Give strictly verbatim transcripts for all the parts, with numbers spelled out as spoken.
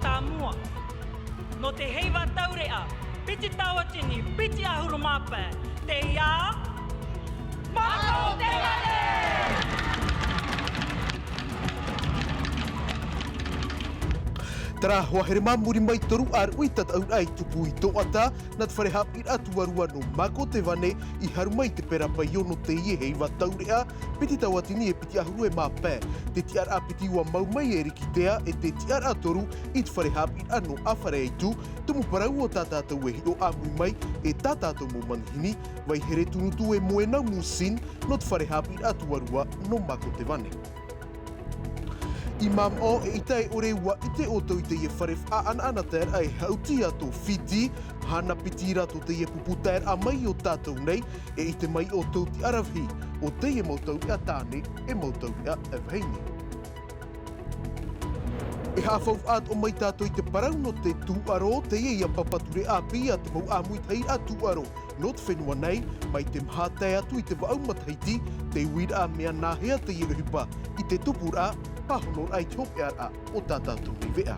Tāmua. Nō te heiva taureʻa, piti tauatini, piti ʻahuru mā pae, te ia Mako te Vane! Terā hoa here mā muri mai toru ʻāruʻi tataʻuraʻa i tupu i Toʻata, nā te fare haʻapiʻiraʻa tuarua nō Mako te Vane i haru mai i te pera paio nō teie heiva taureʻa, piti tauatini e piti ʻahuru e mā pae. Te tiʻaraʻa piti ua mau mai e Rikitea, e te tiʻaraʻa toru i te fare haʻapiʻiraʻa nō ʻĀfare Aitu, Tumu Parau ō tā tātou e hiʻo ʻāmui mai, e tā tātou mau manihini, Vaihere Tunutu e Moena Musin, nō te fare haʻapiʻiraʻa tuarua nō Mako te Vane. I Mamaʻo, eʻita e ʻore ua ʻite ʻoutou i teie fare faʻaʻanaʻanataeraʻa e Haʻuti a tō Fiti, mahana piti rā tō teie pupu taeraʻa mai i ō tātou nei, e ʻite mai ʻoutou te ʻaravihi o teie mau taureʻa tāne, e mau taureʻa vahine. E haʻafaufaʻa atoʻa mai tātou i te parau nō te tūʻaro, teie ia papaturaʻa ʻāpī a te mau ʻāmuitahiraʻa tūʻaro nō te fenua nei, mai te maha tae atu i te vaʻu matahiti, te uiraʻa mea nāhea teie ʻohipa i te tupuraʻa, pāhonoraʻa i te hopeʻaraʻa o tā tātou nei veʻa.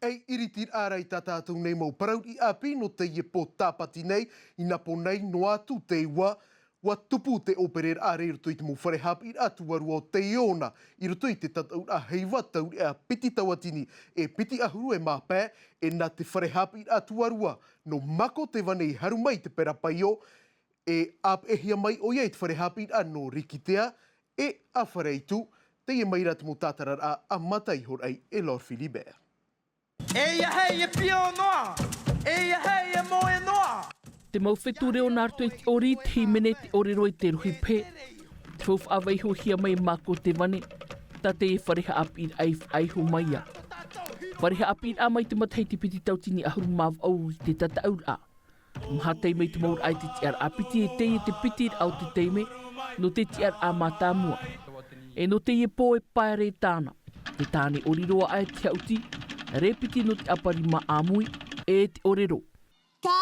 Ei iritiraʻa ra i tā tātou nei mau parau ʻāpī nō teie pō Tāpati nei, i nā pō nei noa atu te ua, ua tupu te ʻōpereraʻa ra i roto i te mau fare haʻapiʻiraʻa tuarua o teie ona, i roto i te tataʻuraʻa heiva taureʻa piti tauatini e piti ʻahuru e mā pae, e nā te fare haʻapiʻiraʻa tuarua nō Mako te Vane i haru mai i te pera paio, e ʻāpeʻehia mai ʻoia i te fare haʻapiʻiraʻa nō Rikitea, e ʻĀfare Aitu, teie mai rā te mau tātararaʻa a Mata Ihoraʻi e Lord Philibert. E ia hei e pio noa, e ia hei e moe noa. Te mau fetu reo nā roto i te ʻori, te hīmene, te ʻōrero e te rohi pehe. Te faufaʻa vaihohia mai e Mako te Vane, tā teie fare haʻapiʻiraʻa i faʻaiho mai ia. Fare haʻapiʻiraʻa mai te matahiti piti tauatini ʻahuru mā vaʻu i te tataʻuraʻa. Maha taime i te mauraʻa i te tiʻaraʻa piti, e teie te pitiraʻa o te taime, nō te tiʻaraʻa mātāmua. E nō teie pō e pae rē tāna, te tāne ʻori roa aʻe te Haʻuti, rē piti nō te ʻāpari mā ʻāmui, e te ʻōrero. Ka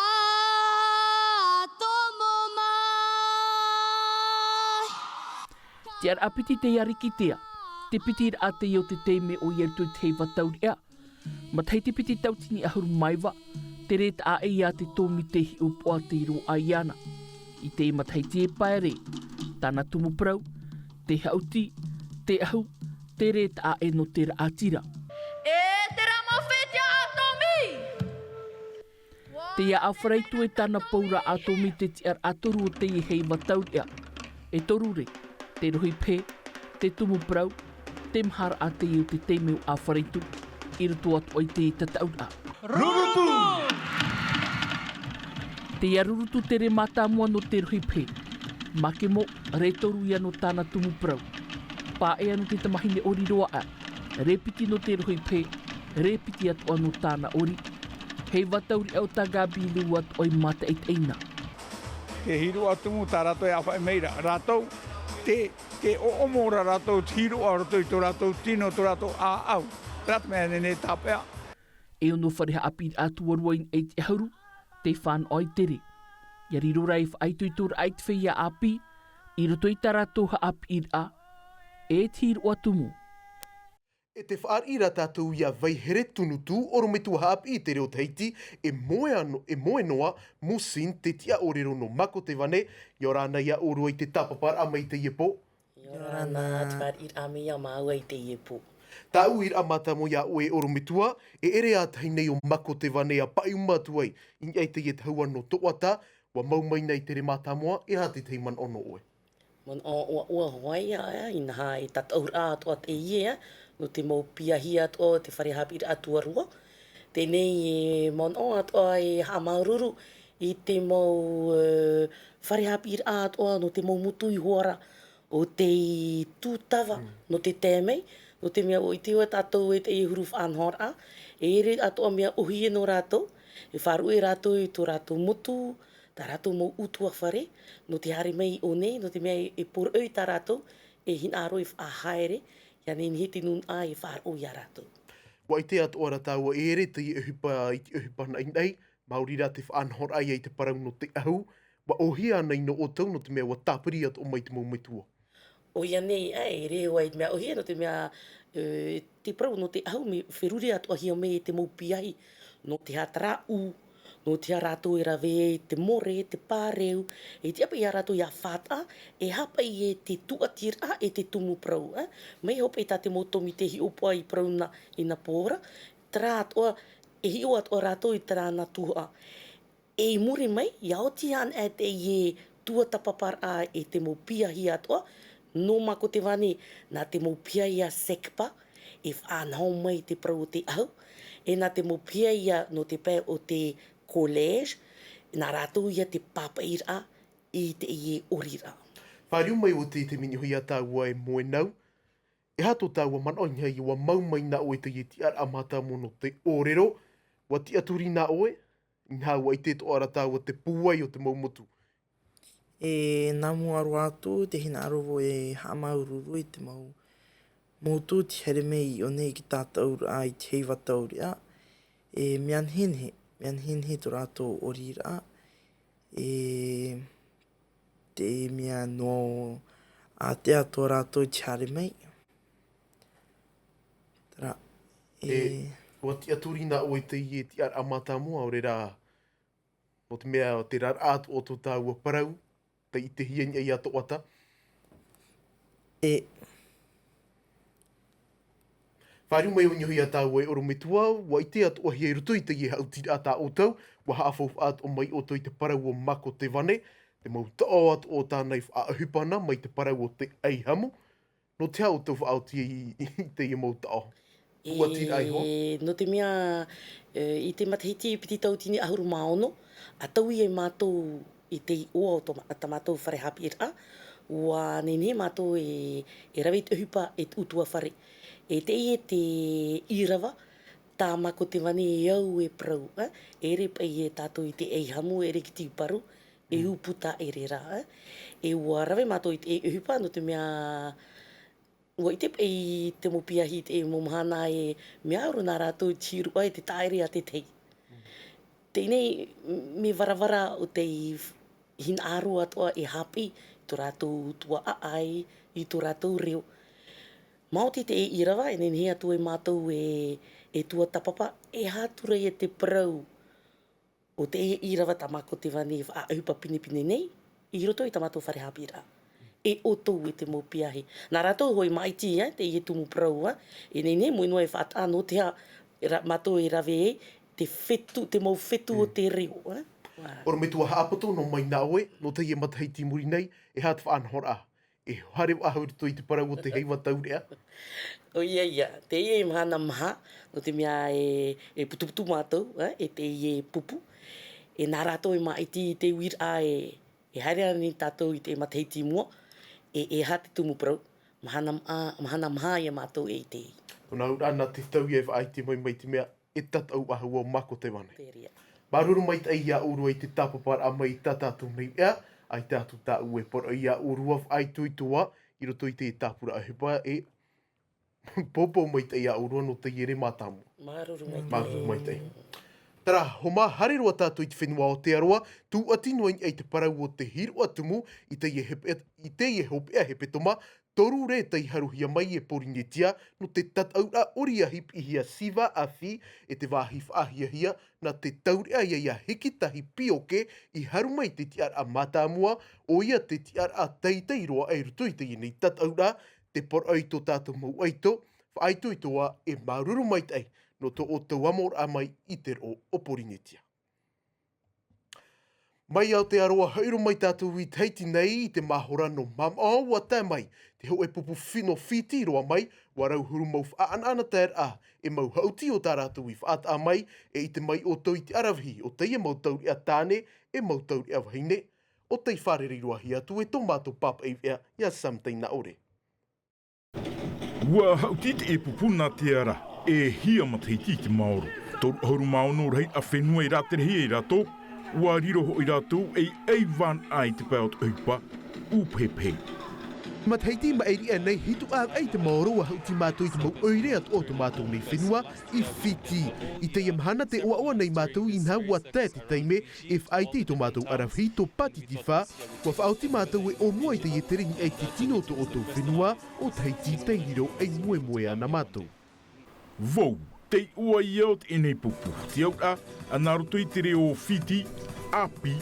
tomo mai. Tiʻaraʻa piti teie a Rikitea, te pitiraʻa teie o te taime ʻoia i roto i te heiva taureʻa, Matahiti piti tauatini ʻahuru mā iva, te rē taʻa ʻē ia te tōmite hiʻopoʻa tei roaʻa iāna. I te matahiti e pae rē, tāna tumu parau, te Haʻuti, te ʻahu, te rē taʻa ʻē nō te raʻatira. E te rā mau fetiʻa ʻātōmī! Teie ʻĀfare Aitu e tāna paura ʻātōmī te tiʻaraʻa toru o teie heiva taureʻa. E toru rē, te rohi pehe, te tumu parau, te maharaʻa teie o te taime o ʻĀfare Aitu, i roto atoʻa i te tataʻuraʻa. Rurutu! Teie a Rurutu te rē mātāmua nō te rohi pehe. Makemo, rē toru ia nō tāna tumu parau. Paʻea nō te tamahine ʻori roa aʻe. Rē piti nō te rohi pehe, rē piti atoʻa nō tāna ʻori. Heiva taureʻa o tā Gabi Lou atoʻa i mātaʻitaʻi na. Te hīroʻa tumu tā rātou e ʻāfaʻi mai ra, rātou, te, te ʻoʻomo ra rātou te hīroʻa o roto i tō rātou tino, tō rātou ʻāʻau. Terā te mea e nehenehe e tāpeʻa. E ono fare haʻapiʻiraʻa tuarua i niʻa i te ʻahuru, tei fānaʻo i te rē. ʻIa riro rā ei faʻaitoitoraʻa i te feiā ʻāpī, i roto i tā rātou haʻapiʻiraʻa, e te hīroʻa tumu. E te fāriʻi ra tātou ia Vaihere Tunutu, ʻorometua haʻapiʻi i te reo Tahiti, e moe ano, e moe noa, Musin, te tiʻa ʻōrero nō Mako Te Vane, ʻia ora na ia ʻōrua i te tāpaparaʻa mai i teie pō. ʻIa ora na, te fāriʻiraʻa mai ia māua i teie pō. Tāʻu uiraʻa mātāmua ia ʻoe ʻorometua, e ʻere ā tahi nei ʻo Mako Te Vane ʻa paʻi uma atu ai, i niʻa i teie tahua nō Toʻata, ʻua mau mai na i te rē mātāmua, e aha te tahi manaʻo nō ʻoe? Manaʻo ʻoaʻoa hoʻi ia, ʻe, inaha e tataʻuraʻa atoʻa teie, ʻe, nō te mau piahia atoʻa o te fare haʻapiʻiraʻa tuarua. Teie nei e manaʻo atoʻa e haʻamāuruuru i te mau, e, fare haʻapiʻiraʻa atoʻa nō te mau motu iho ā ra o tei tūtava, mm, nō te tae mai, nō te mea ʻua ʻite hoʻi tātou e teie huru faʻanahoraʻa, e ʻere atoʻa mea ʻōhie nō rātou, e faʻaruʻe rātou i tō rātou motu, tā rātou mau ʻutuāfare, nō te haere mai i ʻō nei, nō te mea e, e poroʻi tā rātou, e hinaʻaro e faʻahaere, ʻia nehenehe te nūnaʻa e faʻaroʻo ia rātou. ʻUa ʻite atoʻa ra tāua e ʻere teie ʻohipa i te ʻohipa naʻinaʻi, maori rā te faʻanahoraʻa ia i te parau nō te ʻahu, ʻua ʻōhie ānei nō ʻoutou, nō te mea ʻua tāpiri atoʻa mai te mau metua? ʻOia nei, ʻae, e reo ai te mea ʻōhie, nō te mea, e, te parau nō te ʻahu, mea feruri atoʻahia mai e te mau piahi, nō te hātaraʻu, nō te aha rātou e rave ai te more, te pāreu, e tiʻa paʻi ia rātou ia faʻataʻa, e haʻapaʻo i te tūʻatiraʻa, e te tumu parau, ʻae. Mai hoʻi tā te mau tōmite hiʻopoʻa i parau nā, i nā pō ra, terā atoʻa, e hiʻo atoʻa rātou i terā nā tuhaʻa. E i muri mai, ʻia oti anaʻe teie tuatāpaparaʻa e te mau piahi atoʻa, nō Mākotevane, nā te mau piahi a SECPA, e faʻanaho mai te parau o te ʻahu, e nā te mau piahi nō te pae o te collège, nā rātou ia te pāpaʻiraʻa i teie ʻoriraʻa. Fāriu mai ʻoutou i te miniti hoʻi ia tāua e Moenau, e aha tō tāua manaʻo, inaha ʻua mau mai nā ʻoe teie tiʻaraʻa mātāmua nō te ʻōrero, ʻua tiʻaturi nā ʻoe, inaha ʻua ʻite atoʻa ra tāua te pūai o te mau motu? E nā mua roa atu, tē hinaʻaro vau e haʻamāuruuru i te mau motu tē haere mai i ʻō nei i te tātaʻuraʻa i te heiva taureʻa. E mea nehenehe, mea nehenehe tō rātou ʻoriraʻa. E te mea nō ātea tō rātou tē haere mai. Terā, e, e, ʻua tiʻaturi nā ʻoe teie tiʻaraʻa mātāmua, ʻaore rā, nō te mea o te raraʻa atu o tō tāua parau, tei ʻitehia i niʻa ia Toʻata. E. Fāriu mai ʻō nei hoʻi ia tāua e ʻorometua, ʻua ʻite atoʻahia i roto i teie haʻutiraʻa tā ʻoutou, ʻua haʻafaufaʻa atoʻa mai ʻoutou i te parau o Mākotevane, te mau taʻo atoʻa o tāna i faʻaʻohipa na mai te parau o te ʻaihamu. Nō te aha ʻoutou faʻaoti i, i teie mau taʻo? Ua tiraʻa iho? E, nō te mea, e, i te matahiti piti tauatini ʻahuru mā ono, ʻa taui ai mātou i te iʻoa o tō ma-, tā mātou fare haʻapiʻiraʻa, ʻua nehenehe mātou e, e rave i te ʻohipa e te ʻutuāfare. E teie te ʻīrava, tā Mākotevane e au e parau, ē? E ʻere paʻi e tātou i te ʻaihamu, e ʻere ki te paru, e hū puta ʻere rā, ē? E ʻua rave mātou i te ʻohipa, nō te mea, ʻua ʻite paʻi te mau piahi i te mau mahana e mea ʻaore nā rātou i te hīroʻa i te taʻa ʻere a te tahi. Teie nei, mea varavara ʻo tei hinaʻaro atoʻa e haʻapiʻi i tō rātou tuaʻaʻai, i tō rātou reo. Maoti te ʻīrava, e nehenehe atu ai mātou e, e tuatāpapa, e aha atu ra ia te parau o teie ʻīrava tā Mākotevane e faʻaʻohipa pinepine nei, i roto i tā mātou fare haʻapiʻiraʻa. E ʻoutou e te mau piahi. Nā rātou hoʻi māʻiti, ē, teie tumu parau, ē, e nehenehe Moenau e faʻataʻa nō te aha, ra-, mātou e rave ai te fetu, te mau fetu o te reo, ē. ʻOrometua, haʻapoto noa mai nā ʻoe, nō teie matahiti i muri nei, e aha te faʻanahoraʻa? E haere faʻahou i roto i te parau o te heiva taureʻa? ʻOia ia, teie e mahana maha, nō te mea e, e putuputu mātou, ē, e teie pupu. E nā rātou e māʻiti i te uiraʻa e, e haere ānei tātou i te matahiti i mua, e, e aha te tumu parau, mahana maha, mahana maha ia mātou e ʻite. Tōna auraʻa nā te tau ia e faʻaʻite mai, mai te mea, e tataʻu ʻahuru o Mākotevane. Māuruuru maitaʻi ia ʻōrua i te tāpaparaʻa mai i tā tātou nei ʻea, ʻaita atu tāʻu e poroʻi ia ʻōrua faʻaitoito ā, i roto i te tāpura ʻohipa e poupou maitaʻi ia ʻōrua nō teie ʻere mātāmua. Māuruuru maitaʻi. Māuruuru maitaʻi. Terā, homa, haere roa tātou i te fenua o Aotearoa, tūʻati noa i niʻa i te parau o te hīroʻa tumu, i teie hepe-, i teie hopeʻa hepetoma, toru rē tei haruhia mai e Porinetia, nō te tataʻuraʻa ʻoriahi piʻihia Siva Afi, e te vāhi faʻahiahia, nā te taureʻa ia ia hiki tahi pioke i haru mai te tiʻaraʻa mātāmua, ʻoia te tiʻaraʻa teitei roa i roto i teie nei tataʻuraʻa, te poroʻi i tō tātou mau ʻaito, faʻaitoito ā e māuruuru maitaʻi, nō tō ʻoutou amoraʻa mai i te roʻo o Porinetia. Mai Aotearoa, haʻamāuruuru mai tātou i Tahiti nei, i te mahora nō Māmaʻo ʻua tae mai te hōʻē pupu fino Fiti roa mai, ʻua rau huru mau faʻaʻanaʻanataeraʻa, e mau haʻuti o tā rātou i faʻataʻa mai, e ʻite mai ʻoutou i te aravihi o teie mau taureʻa tāne, e mau taureʻa vahine, ʻo tei fārereiraʻahia atu e tō mātou pāpaʻi veʻa, ia Sam Teinaʻore. ʻUa haʻuti teie pupu nā te ara, e hia matahiti i te maoro. Toru ʻahuru mā ono rahiraʻa fenua i rāterehia e rātou, ʻua riro hoʻi rātou ei ʻaivānaʻa i te pae o te ʻohipa ʻūpehepehe. Matahiti maʻiri aʻe nei, hitu ʻāvaʻe i te maoro ʻua haʻuti mātou i te mau ʻoire atoʻa o tō mātou nei fenua i Fiti. I teie mahana tē ʻoaʻoa nei mātou, inaha ʻua tae te taime e faʻaʻite i tō mātou ʻaravihi, tō Pātitifā. ʻUa faʻaoti mātou e ʻōmua i teie tere i niʻa i te tino o tō ʻoutou fenua, ʻo Tahiti, tei riro ei moemoeā nā mātou. Vau, tei ʻō ia o teie nei pupu, te auraʻa, nā roto i te reo Fiti, ʻāpī,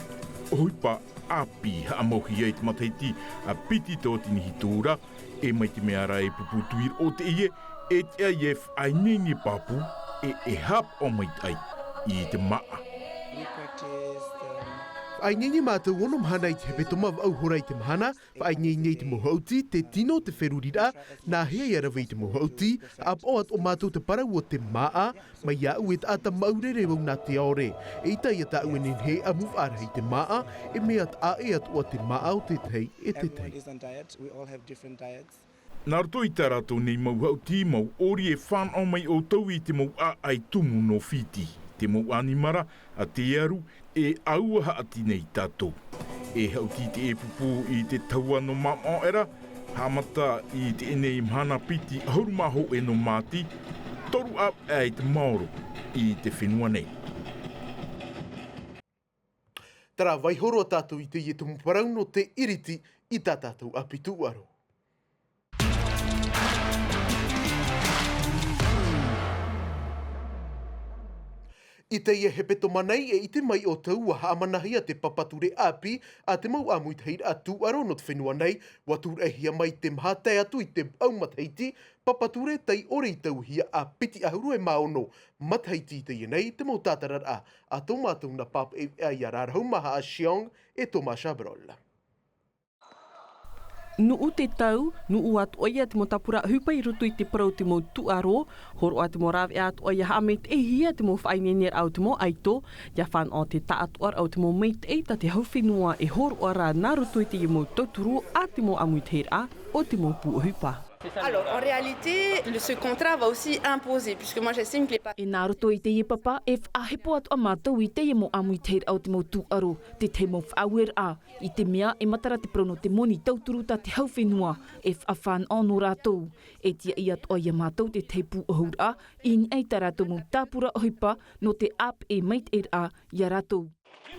ʻohipa, ʻāpī, haʻamauhia i te matahiti a piti tauatini hitu ra, e mai te mea ra e pupu tuiroʻo teie, e tiʻa ia e faʻaineine pāpū, e, e haʻapaʻo maitaʻi i te māʻa. Faʻaineine mātou ono mahana i te hepetoma, vaʻu hora i te mahana, faʻaineine i te mau haʻuti, te tino, te feruriraʻa, nāhea ia rave i te mau haʻuti, haʻapaʻo atoʻa mātou te parau o te māʻa, mai iāʻu e taʻata māʻurere vau nā te ʻaore. Eʻita ia tāʻu e nehenehe e ʻamu faʻarahi i te māʻa, e mea taʻa ʻē atoʻa te māʻa o te tahi e te tahi. Nā roto i tā rātou nei mau haʻuti, mau ʻori e fānaʻo mai ʻoutou i te mau ʻāʻai tumu nō Fiti, te mau ʻanimara, a te aru, e ʻaua haʻati nei tātou. E haʻuti teie pupu i te tahua nō māʻoʻa ra, haʻamata i teie nei mahana piti ʻahuru mā hōʻē nō Māti, toru ʻāvaʻe i te maoro i te fenua nei. Terā, vaiiho roa tātou i teie tumu parau nō te iriti i tā tātou ʻāpī tūʻaro. I teie hepetoma nei, e ʻite mai ʻoutou, ʻua haʻamanahia te papa ture ʻāpī a te mau ʻāmuitahiraʻa tūʻaro nō te fenua nei, ʻua tūraʻihia mai te maha tae atu i te vaʻu matahiti, papa ture tei ʻore i tauhia a piti ʻahuru e mā ono matahiti. I teie nei te mau tātararaʻa a tō mātou nā pāpaʻi veʻa ia Rarahu Maha a Shiong e Thomas Chabrol. Nuʻu te tau, nuʻu atoʻa ia te mau tāpura ʻohipa i roto i te parau o te mau tūʻaro, hōroʻa te mau rāveʻa atoʻa ia haʻamaitaʻihia te mau faʻaineineraʻa o te mau ʻaito, ia fānaʻo te taʻatoʻaraʻa o te mau maitaʻi tā te hau fenua e hōroʻa ra nā roto i teie mau tauturu a te mau ʻāmuitahiraʻa o te mau pū ʻohipa. Alors, en réalité, le, ce contrat va aussi imposer, puisque moi j'estime que les pa- E nā roto i teie papa, e faʻahepo atoʻa mātou i teie mau ʻāmuitahiraʻa o te mau tūʻaro, te tahi mau faʻaueraʻa, i te mea e matara te parau nō te moni tauturu tā te hau fenua, e faʻafānaʻo nō rātou. E tiaʻi atoʻa ia mātou te tahi pū ʻohuraʻa, i niʻa i tā rātou mau tāpura ʻohipa nō te ʻāpeʻe maitaʻiraʻa ia rātou.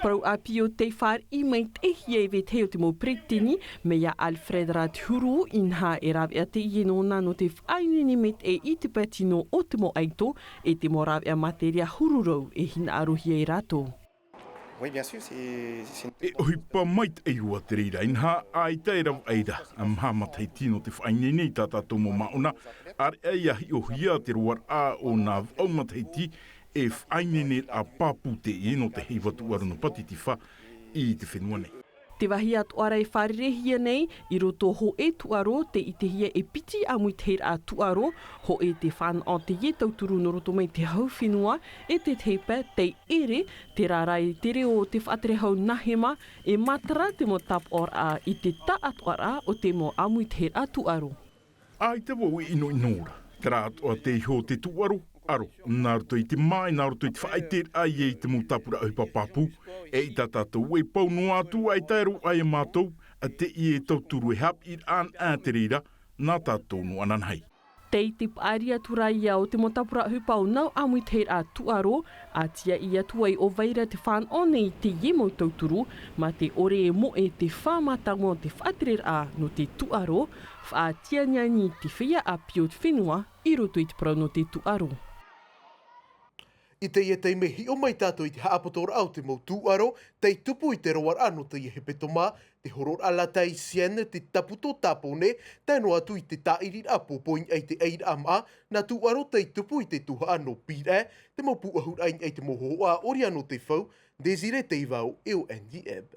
Parau ʻāpī ʻo tei fāriʻi maitaʻihia e vetahi o te mau peretiteni, mai iā Alfred Ratihuru, inaha e rāveʻa teie nōna nō te faʻaineine maitaʻi i te pae tino o te mau ʻaito, e te mau rāveʻa materia hururau e hinaʻarohia e rātou. Oui, bien sûr, c'est, c'est une E ʻohipa maitaʻi roa te reira, inaha ʻaita e ravaʻi ra, maha matahiti nō te faʻaineine i tā tātou mau māʻona, ʻāreʻa ia hiʻohia te roaraʻa o nā vaʻu matahiti, e faʻaineine a pāpū teie nō te heiva tūʻaro nō Pātitifā i te fenua nei. Te vāhi atoʻa ra e fārereihia nei, i roto hōʻē tūʻaro, tē ʻitehia e piti ʻāmuitahiraʻa tūʻaro, hōʻē tē fānaʻo teie tauturu nō roto mai te hau fenua, e te tahi pae tei ʻere, terā rā e te reo o te faʻatere hau nahema, e matara te mau tāpaʻoraʻa i te taʻatoʻaraʻa o te mau ʻāmuitahiraʻa tūʻaro. ʻAita vau e ʻinoʻino ra, terā atoʻa te iho o te tūʻaro, ʻaro, nā roto i te mā, nā roto i te faʻaʻiteraʻa ia i te mau tāpura ʻohipa pāpū, eʻita tātou e pau noa atu, ʻaita e roaʻa ia mātou, a teie tauturu e haʻapiʻiraʻa ana te reira, nā tātou noa ananahi. Tei te paʻari atu rā ia o te mau tāpura ʻohipa o nau ʻāmuitahiraʻa tūʻaro, a tiaʻi atu ai ʻo vai ra te fānaʻo nei i teie mau tauturu, mā te ʻore e moʻe te fāmātamu o te faʻatereraʻa nō te tūʻaro, faʻatianiani i te feiā ʻāpī o te fenua i roto i te parau nō te tūʻaro. I teie taime hiʻo mai tātou i te haʻapotoraʻa o te mau tūʻaro, tei tupu i te roaraʻa nō teie hepetoma, te horoʻaraʻa La Tahitienne, te taputō Tāpōnē, tae noa atu i te tāʻiriraʻa pōpō i niʻa i te ʻairaʻa māʻa, nā tūʻaro tei tupu i te tuhaʻa nō Pīraʻe, te mau pūʻohuraʻa i niʻa i te mau hōhoʻa ʻori anō te fau, Désiré Teivao e ʻo Andy Ebb.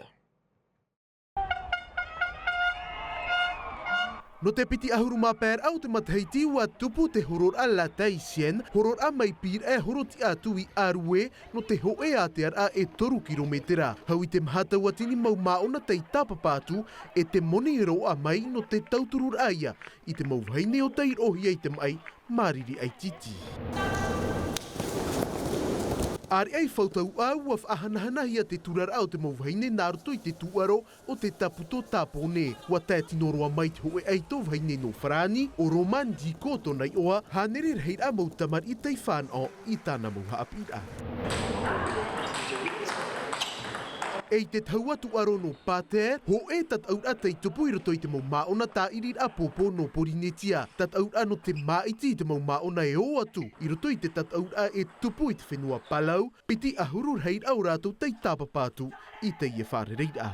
Nō te piti ʻahuru mā pae raʻa o te matahiti ʻua tupu te horoʻaraʻa La Tahitienne, horoʻaraʻa mai Pīraʻe horotiʻa atu i ʻĀrue, nō te hōʻē ātearaʻa e toru kirometera. Hau i te maha tauatini mau māʻona tei tāpapa atu, e te moni e roaʻa mai nō te tautururaʻa ia i te mau vahine o tei roʻohia i te maʻi, māriri ʻaititi. ʻĀreʻa i fautauʻa ua faʻahanahanahia te turaraʻa o te mau vahine nā roto i te tūʻaro o te tāputo Tāpōnē. Ua tae tino roa mai te hōʻē ʻaito vahine nō Farāni, ʻo Roman Diko tōna iʻoa, hānere rahiraʻa mau tamariʻi tei fānaʻo i tāna mau haʻapiʻiraʻa. E i te tahua tūʻaro nō Pātē, hōʻē tataʻuraʻa tei tupu i roto i te mau māʻona tāʻiriraʻa pōpō nō Pōrīnetia. Tataʻuraʻa nō te māʻiti i te mau māʻona e ō atu i roto i te tataʻuraʻa e tupu i te fenua Palau, piti ʻahuru rahiraʻa o rātou tei tāpapa atu i teie fārereiraʻa.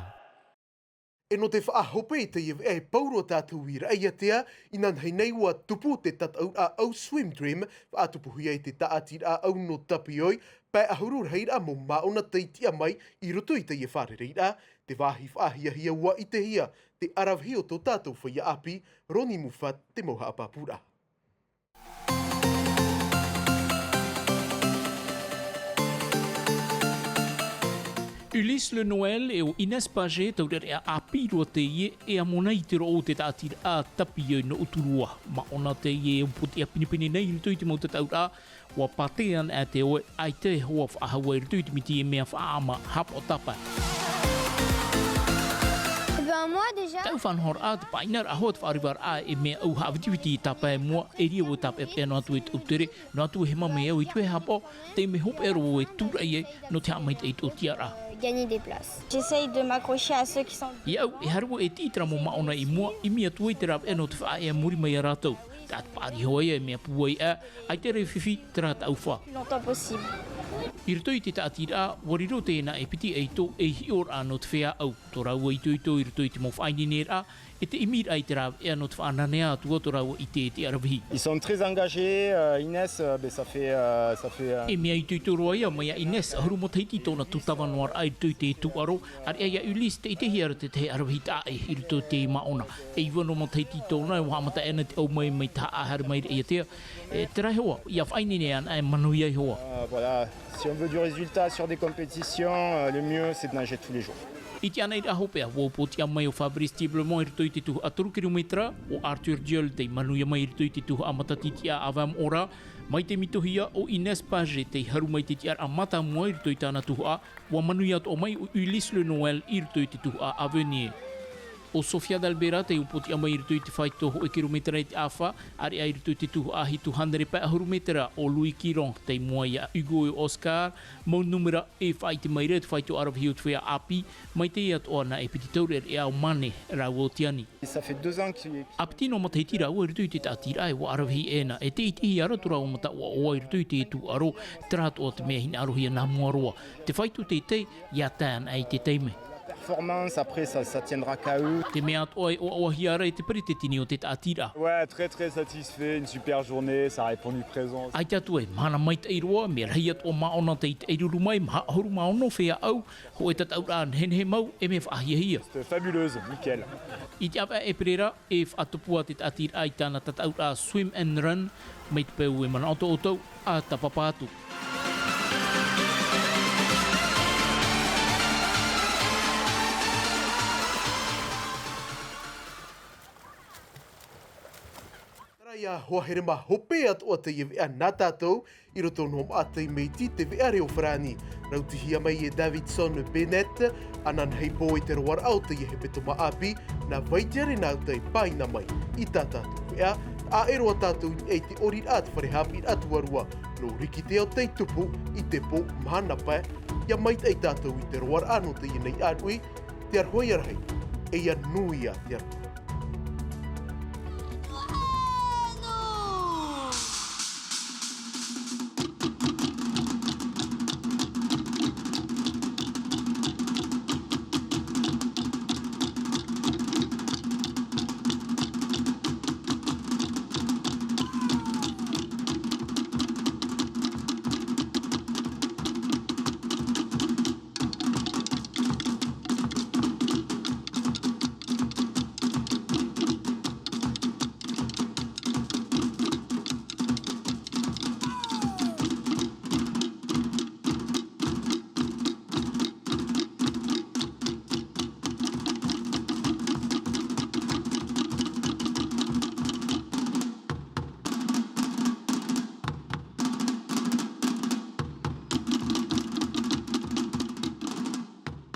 E nō te faʻahope i teie veʻa e pau roa tātou i raʻiātea, inanahi nei ua tupu te tataʻuraʻa ʻau Swim Dream, faʻatupuhia i te tāʻatiraʻa ʻau nō Tapioi, pae ʻahuru rahiraʻa mau māʻona tei tiʻa mai i roto i teie fārereiraʻa, te vāhi faʻahiahia ua ʻitehia, te ʻaravihi o tō tātou feiā ʻāpī, Ronnie Moffat, te mau haʻapāpūraʻa. Ulysse Le Noël e ʻo Inès Pagé, taureʻareʻa ʻāpī roa teie, e amo nei i te roʻo o te tāʻatiraʻa Tapioi nō Uturoa. Māʻona teie e upoʻotiʻa pinepine nei i roto i te mau tataʻuraʻa, ua pātē ana te oe, ʻaita e hoa faʻahou i roto i te miti e mea faʻaʻama, haʻapaʻo tāpae. Eh ben, moi, déjà. Tau faʻanahoraʻa, te pāʻinaraʻa hoa, te faʻarivaraʻa, e mea ʻau haʻavitiviti i tāpae mua, e riro e tāpeʻapeʻa noa atu e te ʻoutere, noa atu e hema mai au i te haʻapaʻo, te mea hopeʻa roa e tūraʻi ai, nō te haʻamaitaʻi i tō tiʻaraʻa. Gagner des places. J'essaye de m'accrocher à ceux qui sont. Iāʻu, e haere au e tiʻi i terā mau māʻona i mua, ʻimi atu ai te rāveʻa nō te faʻaea muri mai iā rātou. Taʻata paʻari hoʻi e mea pūai ā, ʻaita e fifi terā taʻu fā. Plus longtemps possible. I roto i te tāʻatiraʻa, ua riro teie nā e piti ʻaito ei hiʻoraʻa nō te feiā ʻau. Tō rāua itoito i roto i te mau faʻaineineraʻa, e te ʻimiraʻa i te rāveʻa nō te faʻananea atu ā tō rāua ʻite e te ʻaravihi. Ils sont très engagés, euh, Inès, euh, ben, ça fait, euh, ça fait, euh, E mea itoito roa ia mai iā Inès, ʻahuru matahiti tōna tūtava noa raʻa i roto i te tūʻaro, ʻāreʻa iā Ulysse, tē ʻitehia ra te tahi ʻaravihi taʻa ʻē i roto i te māʻona. E iva noa matahiti tōna, e ua haʻamata ana te ʻau mai, mai te haʻa haere mai raʻiātea. E, terā iho ā, ʻia faʻaineine ana e manuia iho ā. Euh, voilà, si on veut du résultat sur des compétitions, euh, le mieux, c'est de nager tous les jours. I te anairaʻa hopeʻa, ua upoʻotiʻa mai ʻo Fabrice Tiblemont i roto i te tuhaʻa toru kirometera, ʻo Arthur Diol tei manuia mai i roto i te tuhaʻa matatitiʻa ʻāvae moʻa ra, mai te mitohia ʻo Inès Pagé tei haru mai te tiʻaraʻa mātāmua i roto i tāna tuhaʻa, ua manuia atoʻa mai ʻo Ulysse Le Noël i roto i te tuhaʻa Avenir. ʻO Sofia Dalbera tei upoʻotiʻa mai i roto i te faito hōʻē kirometera i te ʻāfa, ʻāreʻa i roto i te tuhaʻa hitu hānere pae ʻahuru metera ʻo Louis Quiron, tei mua iā Hugo e Oscar, mau numera e faʻaʻite mai ra te faito ʻaravihi o te feiā ʻāpī, mai teie atoʻa nā e piti taureʻareʻa ʻo Mane rāua ʻo Tiani. Ça fait deux ans qu'il. ʻApiti noa matahiti rāua i roto i te tāʻatiraʻa e ua ʻaravihi ʻē na, e te ʻitehia ra tō rāua mata ʻoaʻoa i roto i te tūʻaro, terā atoʻa te mea hinaʻarohia nā mua roa. Te faito teitei, ʻia tae ana i te taime. Performance, après, ça, ça tiendra qu'à eux. Te mea atoʻa e ʻoaʻoahia ra e te peretiteni o te tāʻatiraʻa. Ouais, très, très satisfait, une super journée, ça a répondu présent. ʻAita atu e mahana maitaʻi roa, mea rahi atoʻa māʻona tei taʻiruru mai, maha ʻahuru mā ono feiā ʻau, hōʻē tataʻuraʻa nehenehe mau, e mea faʻahiahia. C'était fabuleuse, nickel. I te ʻāvaʻe ʻēperēra, e faʻatupu ā te tāʻatiraʻa i tāna tataʻuraʻa Swim and Run, mai te peu e manaʻo tō ʻoutou, ʻa tāpapa atu. Terā ia hoa here mā hope atoʻa teie veʻa nā tātou, i roto noa maʻa tei Meiti te veʻa reo Farāni. Rautihia mai e Davidson Bennett, ananahi pō i te roaraʻa o teie hepetoma ʻāpī, nā vai te arena ʻau tei pāina mai i tā tātou veʻa, ʻaʻero ā tātou i niʻa i te ʻoriraʻa te fare haʻapiʻiraʻa tuarua, nō Rikiteo tei tupu i te pō mahana pae, ʻia maitaʻi tātou i te roaraʻa nō teie nei ʻāruʻi, te aroha ia rahi, e ʻia nui ā te aroha.